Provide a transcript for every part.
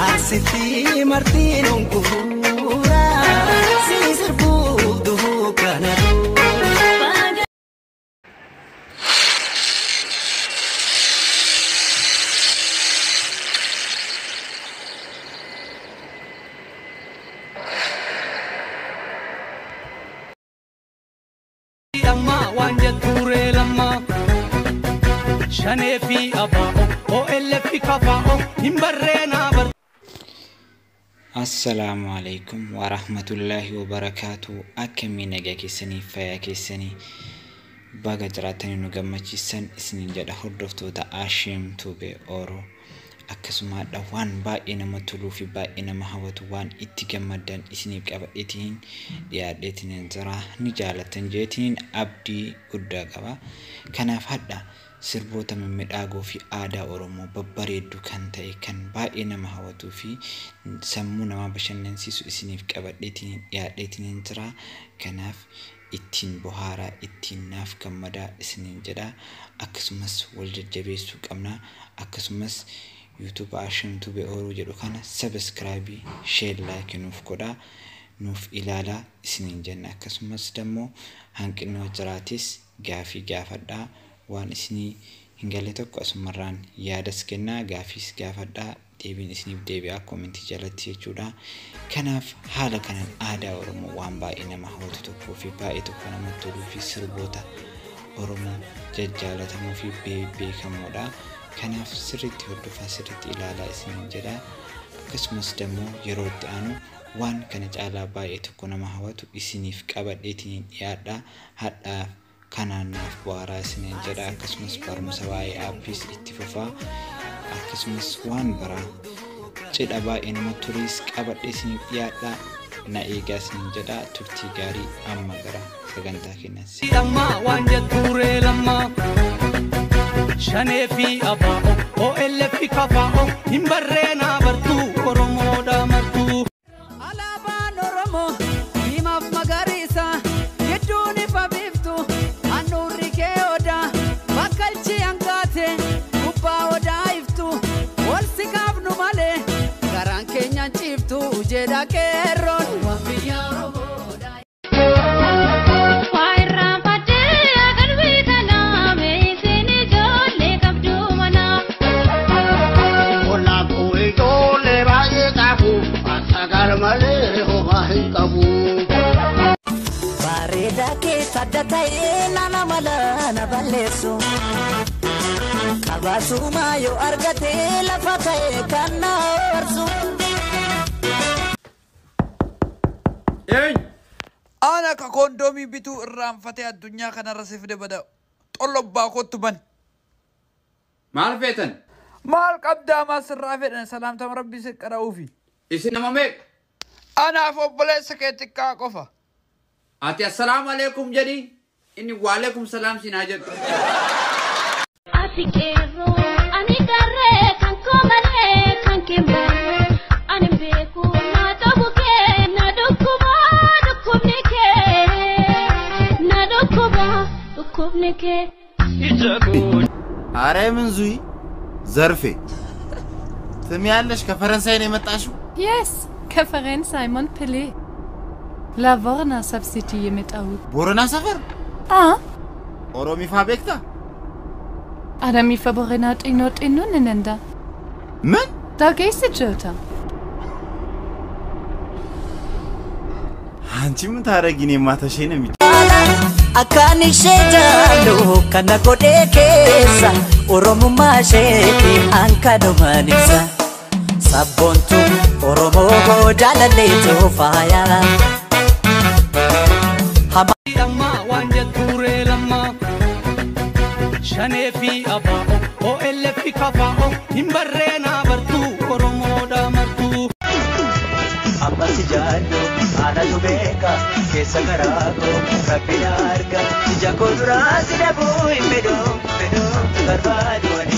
Asitti martinuun kuura si sirbuuf duhuu kana dura. Amma waan jetture lamma shanee fi abaa'o OLF kafaa'o hin barreenaa bar. Assalaamu alaikum warahmatullaahi wabarakaatu. Akkamii nagaa keessanii, fayyaa keessanii, baga jiraatanii nu gammachiisan isiniin jedha hordoftoota Asheem Tube Oro. Akkasuma waan baay'ee nama toluu fi baay'ee nama hawwatu waan itti gammaddan isiniif qabadheetiin dhiyaadheetiin jira, ni jaalattan jeetiin abdii guddaa qaba. Kanaaf hadha sirboota mimmiidhagoo fi aadaa Oromoo babbareedduu kan ta'e kan baay'ee nama hawwatuu fi sammuu namaa bashannansiisu isiniif qabadheetiin dhiyaadheetiin jira. Kanaaf ittiin bohaaraa, ittiin naaf gammadaa isiniin jedha. Akkasumas wal jajjabeessuu qabna. Akkasumas YouTube Asheem Tube Oro jedhu kana subscribe, share, like nuuf godhaa, nuuf ilaalaa isiniin jenna. Akkasumas dammoo hanqinni jiraatis gaafii gaafadhaa, waan isinii hin galle tokko asumarraan yaadas kennaa, gaafiis gaafadhaa, deebiin isiniif deebi'aa koomentii jalatti jechuudha. Kanaaf haala kanaan aadaa Oromoo waan baay'ee nama hawwatu tokkoo fi baay'ee tokko namatti toluu fi sirboota Oromoo jajjaalatamoo fi beekamoodha. Kanaaf sirriitti hordofaa, sirriitti ilaalaa isiniin jedha. Akkasumas dammoo yeroo itti aanu waan kana caalaa baay'ee tokko nama hawwatu isiniif qabadheetiin dhiyaadha. Hadhaaf kanaan naaf bu'aaraa isiniin jedha. Akkasumas barumsa waa'ee aappiis itti fufaa. Akkasumas waan biraa cidha baay'ee namatti tolis qabadhee isiniif dhiyaadha. Na eegaa isiniin jedha. Turtii gaarii, amma gara sagantaa keenyatti. Amma waan jetture lamma shanee fi abaa'o OLF kafaa'o hin barreenaa bartuu Oromoodha martuu. Alaabaan Oromoo diimaaf magariisa, gidduun ifa biiftu, handhuurri kee odaa, bakkalchi hangaate gubbaa odaa iftu, ol si kaafnu malee garaan keenya ciiftu jedha qeerroon. Biyya Oromoodha. Waa irraanfadhee qalbii tanaa meeseen ijoollee qabdu manaa. Qonnaan koo ijoollee baay'ee qabu, sagal malee homaa hin qabu. Bareedaa keessa adda ta'ee nana mala na balleessu. Qabaasumaa yoo argate lafa ka'ee kan na oorsu. Eenyu? Ana ka koondoomii bituu irraanfatee addunyaa kanarra si fide bada xollobbaa kottu ban. Maal feetan? Maal qabdaa, maal sirraa fedhan, salaamtama rabbii si qara'uufi. Isin nama meeqa? Anaaf obboleessa kee xiqqaa qofa. Ati assalaamu alaikum jedhi, inni waalaikum salaam siin haa jedhu. Ati qeerroo ani qarree kan koo malee kan kee malee ani beeku na ta'u kee na dhukkuba dhukkubni kee na dhukkuba dhukkubni kee. አረ ምን ዙይ ዘርፌ ትሚያለሽ፣ ከፈረንሳይ ነው የመጣሽው? Yes, ከፈረንሳይ ሞንፔሌ ላቮርና ሰብ ሲቲ የመጣሁት። ቦረና ሰፈር? አ። ኦሮሚፋ ቤክታ? አዳሚፈ ቦረና ጤኖ ጤኖ ንነንዳ። ምን ዳጌስ ጆታ። አንቺ ምን ታረጊ? እኔማ ተሼ ነው የሚ Akkaan ishee jaallu kana godhee keessa Oromummaa isheeti hankanumaan ibsa. Sabboontu Oromoo koo jaalalleetu faaya. Amma waan jetture lamma shanee fi abaa'o OLF kafaa'o hin barreenaa bartuu Oromoodha martuu. Abbatti jaallu anatu beeka keessa karaa koo rabbi na arga, ija koo duraa si dhabuu hin fedhu, fedhu barbaadu ani.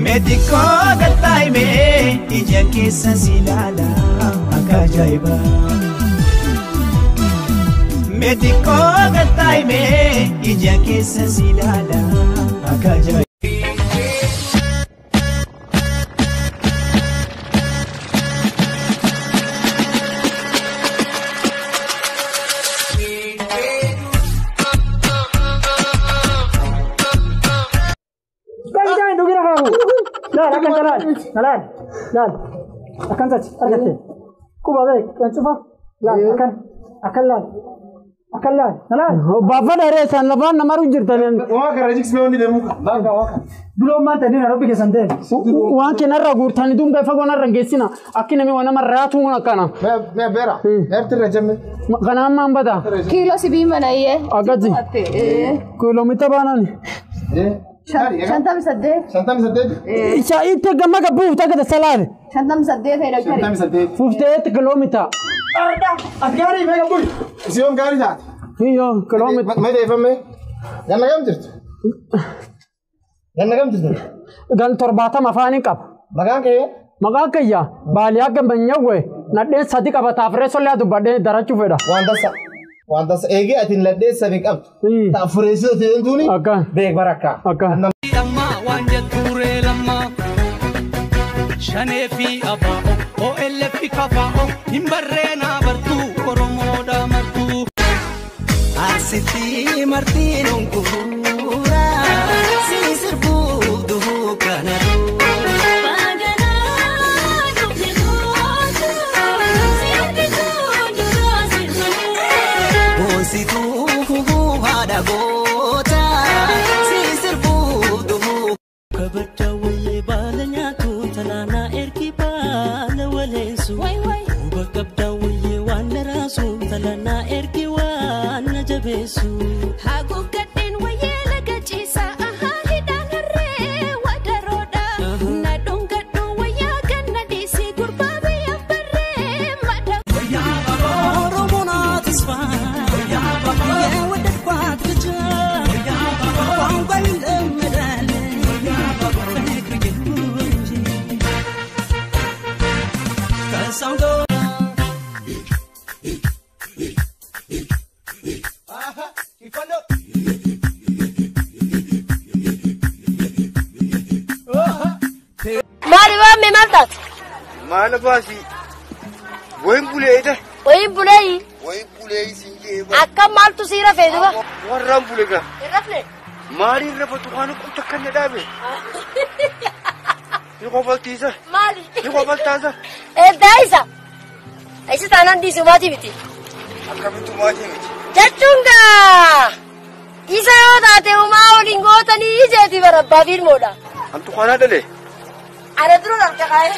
Meetikoo galtaa'imee ija keessa si ilaala akka ajaa'ibaa. Meetikoo galtaa'imee ija keessa si ilaala akka ajaa'ibaa. Laal, laal, akkan tachi, argatte. Quba beek, kan cufa, laal, akkan, akkan laal, akkan laal, laal. Baafata reessaan lafaan nama jirtan. Waa kana jiksee hundi deemu. Duloon maal ta'e Nairobi keessan ta'e. Waan kenarra guurtanii duuba fagoo narra geessina. Akki namni waan nama raatuun akkana. Mee beera. Eertirra jemme. Kanaan maan bada. Kiiloo sibii mana iyyee. Akkasi. Kiiloomeetira baanani. 58. 58. Isa itti gamma gabbuuf takka salaale. 58 fayyada. 58. 58 kiiloomeetira. Ati gaarii mee gabbuun. Isiyoon gaarii taate. Hiyyoo kiiloomeetira. Mee deeffame. Ganna kam jirtu? Ganna kam jirtu? Gan 70 afaanii qaba. Maqaan kee? Maqaan kiyya baaliyaa gambanyawwe nadheen 3 qaba taafree sollee dubbadhee darachuu fedha. Waan tasa. Waan tasa eegee ati nadheen 3 qabdu. Taafureessoo ta'een tuuni. Akka. Beek barakka. Akka. Lammaa waan jettuuree lammaa. Shanee fi abaa'o OLF kafaa'o hin barreenaa bartuu Oromoodha martuu. Asitti martiin onkuura si sirbuu duhuu kana Boonsituu haadha goota si sirbuu duhuu. Kabajaa wayyee baala nyaatu talaanaa ergi baala waleensu. Huba qabdaa wayyee waan naraasu talaanaa ergi waan na jabeessu. Haguuggadheen wayyee laga ciisaa ahaa hidhaan harree wadaroodha. Na dhungadhu wayyaa ganna dhiisii gurbaa biyyaaf barree mada. Oromoon atisfaa የወደድኳት ልጅ ቋንቋ ይለመዳል ፍቅር እንጂ ከሰው ጋር Maali waan maal taate? Maal baasii? Wayin buleeta. Wayin buleeyi. Wayin buleeyi siin jee. Akka maaltu sii rafee duba? Warraan bule gaa. Hin rafne? Maaliin rafatu waan quta kan na dhaabe? Ni kofaltiisa. Maali? Ni kofaltaasa. Eddaa isa. Isa taanaan dhiisu maatii miti. Akkamitti maatii miti? Jechuun gaa isa yoo taate uumaa waliin gootanii ijeeti barabbaa fiilmoodha. Antu kanaa dhalee? Ana dura dhalta kaa'e.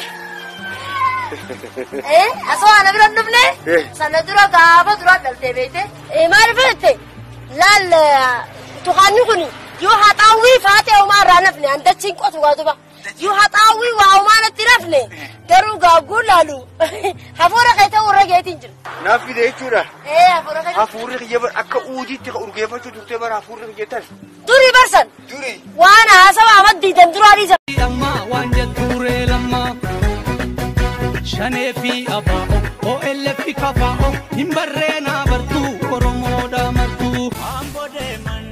Asoo ana bira hin dhufne sana dura gaafa dura dhaltee beekte. Maal fedhette laal tukaanni kun yoo haxaawwii faatee uumaa irraa nafne andachiin qotu gaa duba. Yoo haxaawwii waa uumaa natti nafne garuu gaagguu laalu hafuura kee ta'uu irra geetiin jiru. Naaf fide jechuudha. Hafuura kee. Hafuurri kiyya akka uujiitti urgeeffachuu turtee bara hafuurri kiyya tan. Duri barsan. Duri. Waan haasawa amadii duraa dhiisa. Lammaa waan jettuuree lammaa. Shanee fi abaa'o OLF kafaa'o hin barreenaa bartuu Oromoodha martuu. Amboo deeman,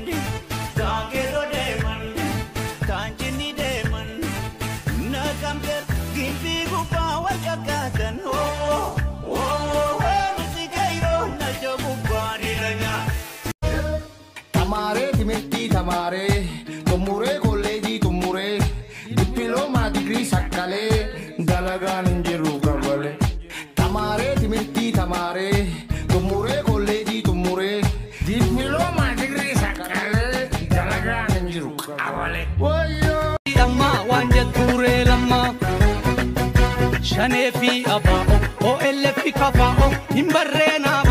Daangeroo deeman, Taanjinni deeman, Naqamtee gimbii gubbaa wal kakkaatan. Nuti gayroo na jabubbaa ni lanyaa. Tamaaree timirtii tamaaree xumuree kolleejii xumuree dippiloomaa digirii sakkalee dalagaan hin jiru. Waan jettuuree lammaa shanee fi abaa'o OLF kafaa'o hin barreenaa.